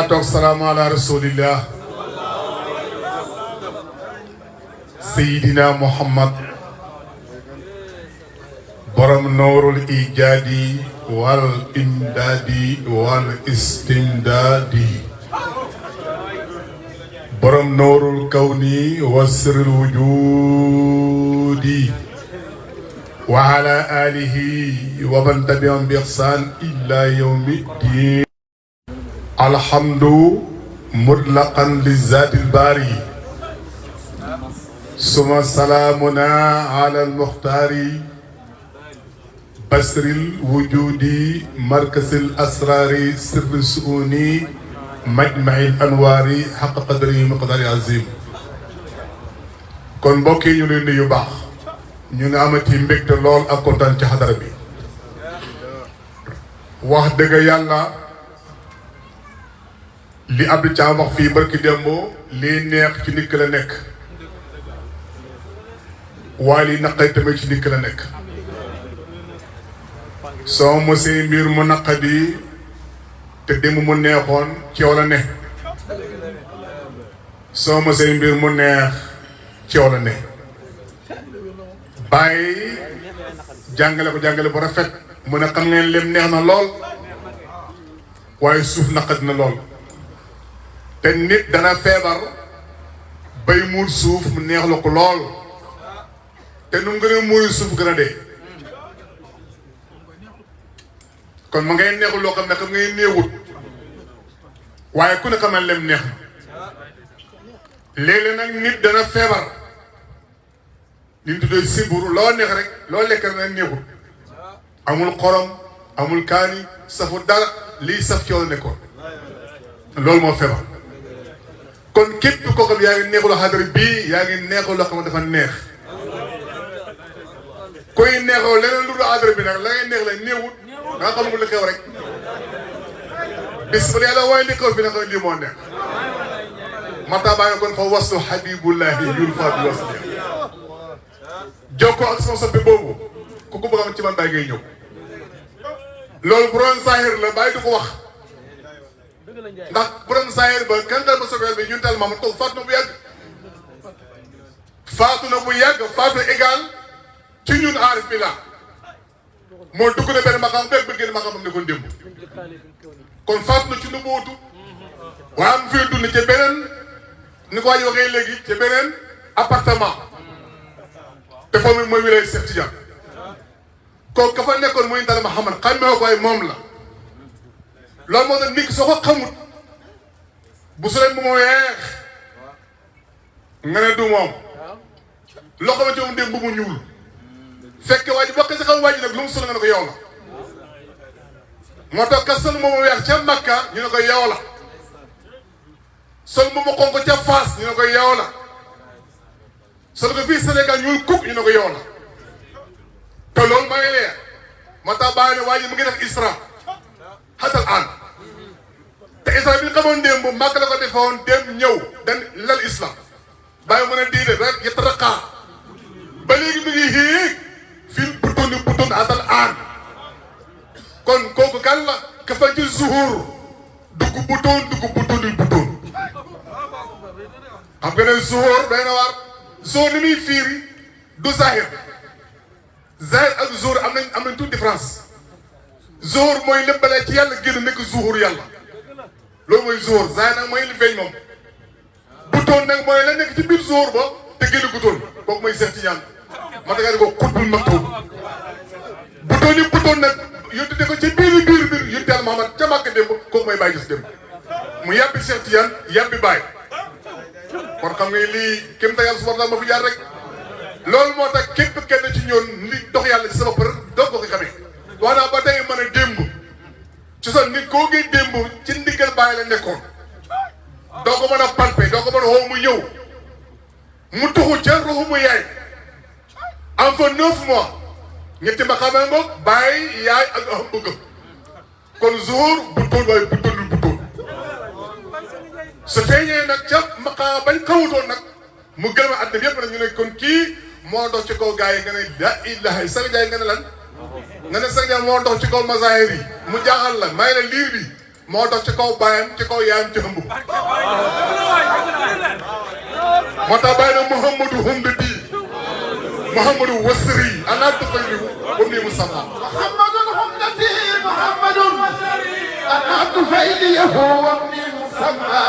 والصلاة والسلام على رسول الله سيدنا محمد برم نور الإيجاد والإمداد والاستمداد برم نور الكون وسر الوجود وعلى آله ومن تبعهم بإحسان إلى يوم الدين الحمد مطلقا للذات الباري ثم سلامنا على المختار بسر الوجود مركز الأسرار سر السؤون مجمع الأنوار حق قدره مقدار عظيم kon mbokk yi ñu leen di yu baax ñu ngi amati mbégte lool ak kontaan ci xadara bi wax dëgg yàlla li Abdou Thiam wax fii barki démbo lii neex ci nit ki la nekk waaye li naqari tamit ci nit ki la nekk soo mosee mbir mu naqadi te démb mu neexoon ci yow la ne soo mosee mbir mu neex ci yow la ne bàyyi jàngale ko jàngale bu rafet mu ne xam ngeen lem neex na lool waaye suuf naqadi na lool te nit dana feebar bay muur suuf mu neex la ko lool te nu mu gën a muur suuf gën a dee kon ma ngay neexul loo xam ne xam ngay néewut waaye ku ne xamal lem neex na léeg-léeg nag nit dana feebar li ñu tuddee siburu loo neex rek loo lekk rek na neexut amul xorom amul kaani safu dara lii saf ci yow nekkoon loolu moo feebar kon képp koo xam yaa ngi neexul xadar bii yaa ngi neexul loo xam ne dafa neex koy neexoo leneen lu dul xadar bi nag la ngay neex la néewut nga xam lu xew rek bis bu yàlla waaye li xew fi nag lii moo neex mata baa nga kon fa wasu habibullahi yul fa bi wasu jokkoo ak sama soppi boobu ku ko bëgg am ci man bàyyi ngay ñëw loolu bu doon saahir la bàyyi du ko wax ndax bu doon saahir ba kantal ma sobeel bi ñun tal maam toog faatu na bu yàgg faatu égal ci ñun aarif bi la moo dugg na benn maqam bépp bëgg maqam am ne kon démb kon faatu na ci nu bootu waaye am fii dund ci beneen ni ko waa ji waxee léegi ci beneen appartement te foofu mooy wilay Cheikh Tidiane kooku ka fa nekkoon muy dal Muhammad xamee ko ay moom la loolu moo tax nit ki soo ko xamut bu su leen bu ma weex nga ne du moom loo xamante moom démb bu mu ñuul fekke waa ji bokk si xam waa ji nag lu mu sol nga ne ko yow la moo tax ka sol moomu weex ca Makka ñu ne ko yow la sol moomu xonk ca Faas ñu ne ko yow la sol ko fii Sénégal ñuul kuk ñu ne ko yow la te loolu maa ngi leer moo tax bàyyi ne waa ji mu ngi def Isra xatal aan te Isra bi ñu xamoon démb Makka la ko defoon dem ñëw dan lal islam bàyyi mën a diide rek yett raqaa ba léegi mi ngi hiig fil butun xatal aan kon kooku kan la ka fa ci zuhur dugg butun xam nga ne zuhur day na waar zuhur ni muy fiiri du zahir ak zuhur am nañ toute différence zuhur mooy lépp balee ci yàlla génn nekk zuhur yàlla loolu mooy zuhur zahir nag mooy li feeñ moom butun nag mooy la nekk ci biir zuhur ba te génn butun kooku mooy Cheikh Tidiane ma tagaa di ko xutbul maktuum butun nag yónte ko ci biir yónte Yàlla Muhammad ca Makka démb kooku mooy bàyyi gis démb mu yàbbi Cheikh Tidiane yàbbi bàyyi kon xam nga lii kéem ta yàlla subhanahu ma fi jaar rek loolu moo tax képp kenn ci ñoon li dox yàlla ci sama për doog ko xamee wax naa ba tey mën a démb ci sa nit koo ngi démb ci ndigal bàyyi la nekkoon doo ko mën a palpé doo ko mën a xoo mu ñëw mu tuxu ca ruxu mu yaay am fa 9 mois ñetti ma xamee ngoog bàyyi yaay ak am bëgg kon zuhur bu tóol waaye bu tóol su feeñee nag ca maqaa bañ xawutoon nag mu gën a àddina yëpp nag ñu ne kon kii moo dox ci kaw gars yi nga ne la ilaha Sénégal nga ne lan nga ne Sénégal moo dox ci kaw mazahir yi mu jaaxal la may la liir bi moo dox ci kaw baayam ci kaw yaayam ci ëmb moo tax bàyyi na Muhammadu humdati Muhammadu wasri ana tufaylihu ummi musamma Muhammadun humdati Muhammadun ana tufaylihu ummi musamma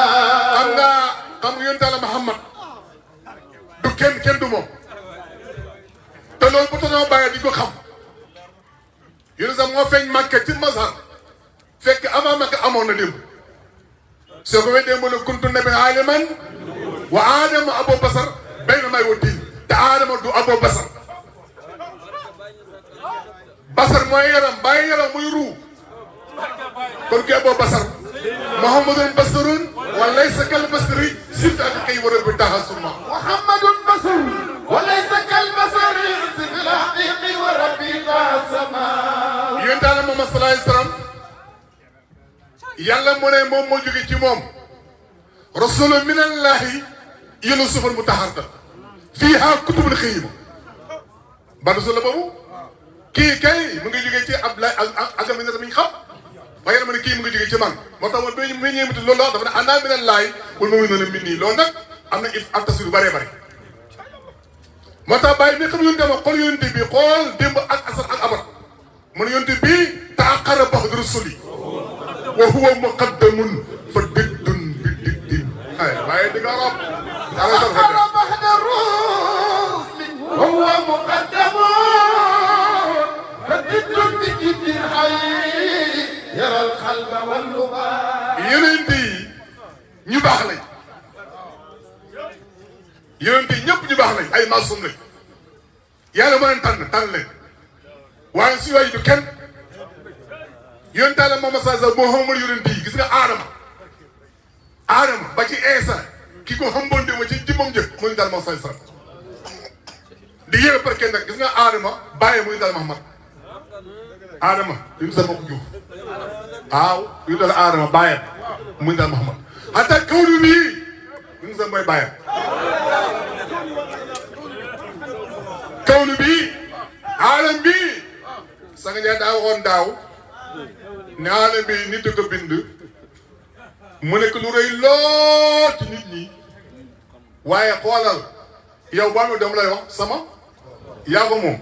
xam nga yonent Yàlla Muhammad du kenn du moom te loolu bu taxaw bàyyi di ko xam yéen sax moo feeñ Makka ci Mazhar fekk avant Makka amoon na démb soo ko weddee mu ne kuntu nabi aliman wa Adama Abu Basar bayna may wa diin te Adama du Abu Basar Basar mooy yaram bàyyi yaram muy ruu kon ki Abu Basar Muhammadun basarun wa laysa kal basari sirta ak kay war a bi taxal suma Muhammadun basarun wa laysa kal basari sirta haqiqi wa rabbi tasama yéen daal Muhammad sallallahu alayhi wasallam yàlla mu ne moom moo jóge ci moom rasulun minallahi yéen sufar mu taxarta fiiha kutubul xëyima ba rasul la boobu kii kay mu ngi jóge ci Abdoulaye ak mi ne xam waaye nag ma ne kii mu ngi jóge ci man moo tax man bi ñëwee loolu la dafa ne ana minallahi wala ma wéy na min nii loolu nag am na if ak tasir yu bëree bëri moo tax bàyyi bi xam yonte ma xool yonte bi xool démb ak asar ak abat mu ne yonte bi taaqara baxdu rusuli wa huwa muqaddamun fa diddun bi diddin ay waaye di nga rob taaqara baxdu rusuli wa huwa muqaddamun fa diddun bi diddin ay yaral xalba wal luba yonent yi ñu baax lañ yonent yi ñëpp ñu baax lañ ay maasum lañ yàlla moo leen tànn leen waaye su yooyu du kenn yonent Yàlla Muhammad sallallahu alayhi wa sallam moo xamal yonent yi gis nga Aadama ba ci Eesa ki ko xamboon ma ci jëmmam jëkk mooy daal Muhammad sallallahu alayhi wa sallam di yéeme par kenn nag gis nga Aadama bàyyi muy daal Muhammad Aadama yu sa mbokk Juuf waaw yu dal Aadama bàyyam muy daal Muhammad hatta kawlu bii yu sa mooy bàyyam kawlu bii aalam bii sanga ñaa daa waxoon daaw ne aalam bi nit ko bind mu nekk lu rëy lool ci nit ñi waaye xoolal yow boo amee doom lay wax sama yaa ko moom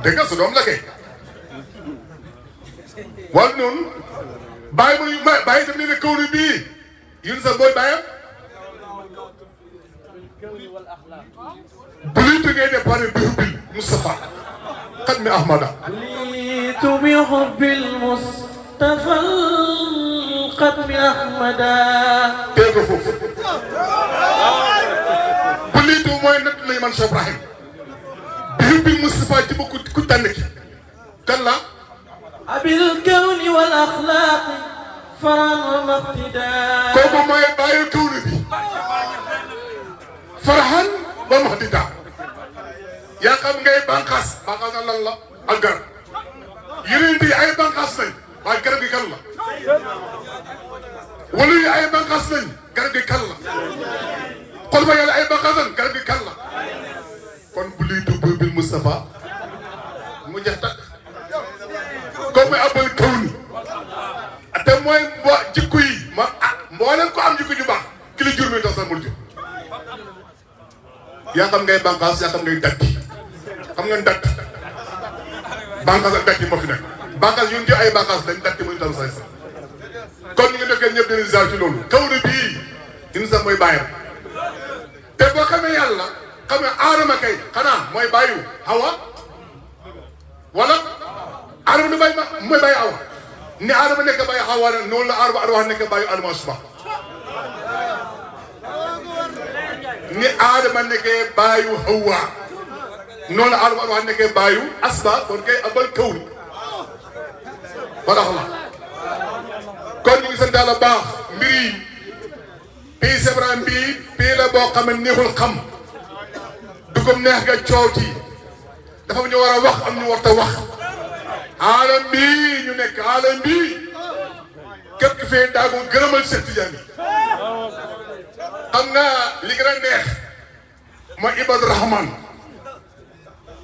dégg nga sa doom la kay wala noonu bàyyi mu bàyyi daf ne kawlu bii yun sa booy bàyyam بليت غير بحب المصطفى قدم احمد بليت بحب المصطفى قدم احمد تيغو بليت موي نك لي من شيخ ابراهيم بحب المصطفى تي بوكو كو تانك كان لا ابي الكون والاخلاق فران ومقتدى كوكو موي بايو كون بي فرحان ومقتدى yaa xam ngay bànqaas bànqaas lan la ak garab yeneen yi ay bànqaas lañ waaye garab gi kan la wala yi ay bànqaas lañ garab gi kan la xol ba yàlla ay bànqaas lañ garab gi kan la kon bu liy dugg bil Moustapha mu jeex takk kooku mooy abal kaw ni te mooy jikko yi ma mboolem ko am jikko ju baax ki la jur mi tax sax mu jur yaa xam ngay bànqaas yaa xam ngay datti xam ngeen datt bànqaas ak datt yi moo fi nekk bànqaas yu ñu ay bànqaas lañ datt muy dal say sax kon ñu ngi nekkee ñëpp dinañ jaar ci loolu kaw na bii dina sax mooy bàyyam te boo xamee yàlla xam ne aadama kay xanaa mooy bàyyu Hawa wala aadama du bàyyi mooy bàyyi Hawa ni aadama nekk bàyyi Hawa noonu la aadama nekk bàyyu Adama suba ni aadama nekkee bàyyu Hawa noonu la Adama wax nekkee bàyyu asba kon kay abal kaw ni badax la kon ñu ngi sant Yàlla baax mbir yi pays Ibrahima bii pays la boo xam ne neexul xam dugub neex nga coow ci dafa ñu war a wax am ñu war ta wax aalam bii ñu nekk aalam bii képp ki fee daagu gërëmal Cheikh Tidiane xam nga li gën a neex mooy Ibadu Rahman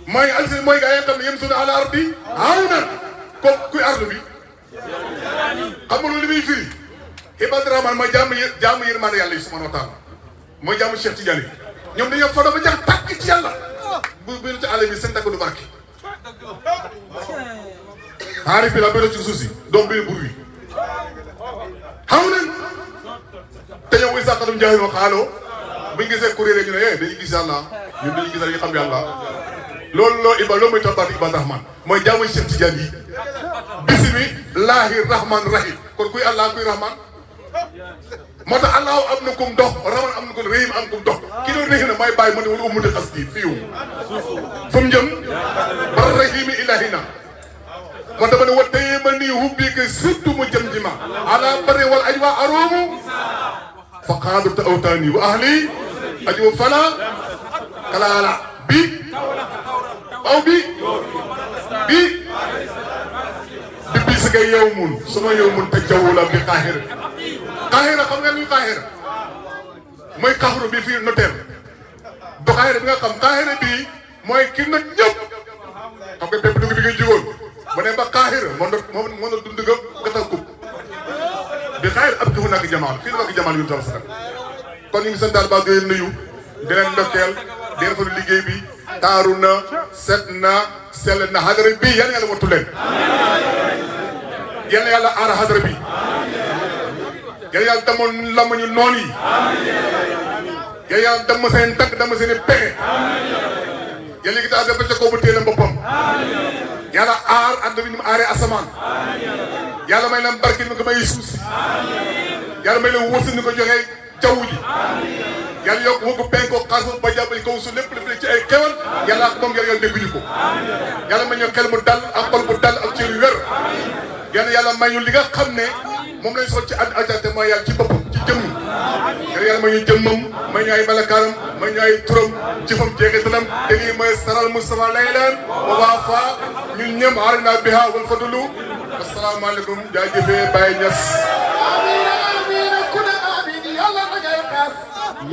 mooy alsi mooy gaa yi xam ne yem suñu ala ardi aw na ko kuy ardu bi xam nga loolu li muy firi Ibaadu Rahmaan mooy jaamu yërmande yàlla yi subhaanahu wa taala mooy jaamu Cheikh Tidiane yi ñoom dañoo foto ba jax tàkk ci yàlla bu ñu ci àll bi seen dagg du barke aarif bi la bëri ci suuf si doom bi bur wi xam leen te ñoom Isaa xatum jaahil wa xaaloo buñ gisee kuréel ñu ne dañuy gis yàlla ñun dañuy gis dañuy xam yàlla loolu loolu mooy tabaat Ibaadu Rahmaan mooy jaamu Cheikh Tidiane yi bismillaahi rahmaani rahiim kon kuy Allah kuy rahmaan moo tax allahu am na kum dox rahmaan am na kum rahim am kum dox ki doon rahim na may bàyyi mu ne wala ummati xasdi fiiw fu mu jëm ba rahimi ilahina moo tax ma ne wa teye ma nii hubbi que surtout mu jëm ji ma ala bare wal aj waa aroomu fa xaadurta awtaani wa ahli aj wa fala kalaala bi aw bi bis nga yow mun suma yow mun te jaww la bi xaaxira xaaxira xam nga luy xaaxira mooy xaxru bi fii notaire du xaaxira bi nga xam xaaxira bii mooy ki not ñëpp xam nga bépp dugg bi nga jigoon ba ne ba xaaxira moo na dund nga gatal kub bi xaaxira ab tufu nak jamaan fii la nak jamaan yu tal sa kon ñu ngi sant daal ba di leen nuyu di leen ndokkeel di rafetlu liggéey bi taaru na set na sell na xadara bi yal na yàlla wattu leen yal na yàlla aar xadara bi yal na yàlla damoon lamañu noon yi yal na yàlla damm seen tànk damm seen pexe yal na yëkkati àgg ba ca kaw bu téelam boppam yàlla aar ànd bi ni mu aaree asamaan yàlla may leen barke ni ko may suuf si yàlla may leen wërsëg ni ko joxee jaww ji yàlla yokk wëggu penko xaalis ba jàppale kaw su lépp lépp ci ay xewal yàlla ak moom yàlla dégguñu ko yàlla may ñu xel mu dal ak xol bu dal ak cër yu wér yàlla may ñu li nga xam ne moom lañ soxla ci àddina mooy yàlla ci boppam ci jëmm yàlla may ñu jëmmam may ñu ay malakaanam may ñu ay turam jëfam jeexitalam te lii mooy saral Mustafa laylan wa waafa ñun ñëm arina biha wal fadlu asalaamaaleykum jaajëfee Baye Niass yàlla na ngay xaas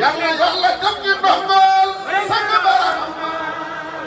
yàlla yàlla dem ñu ndox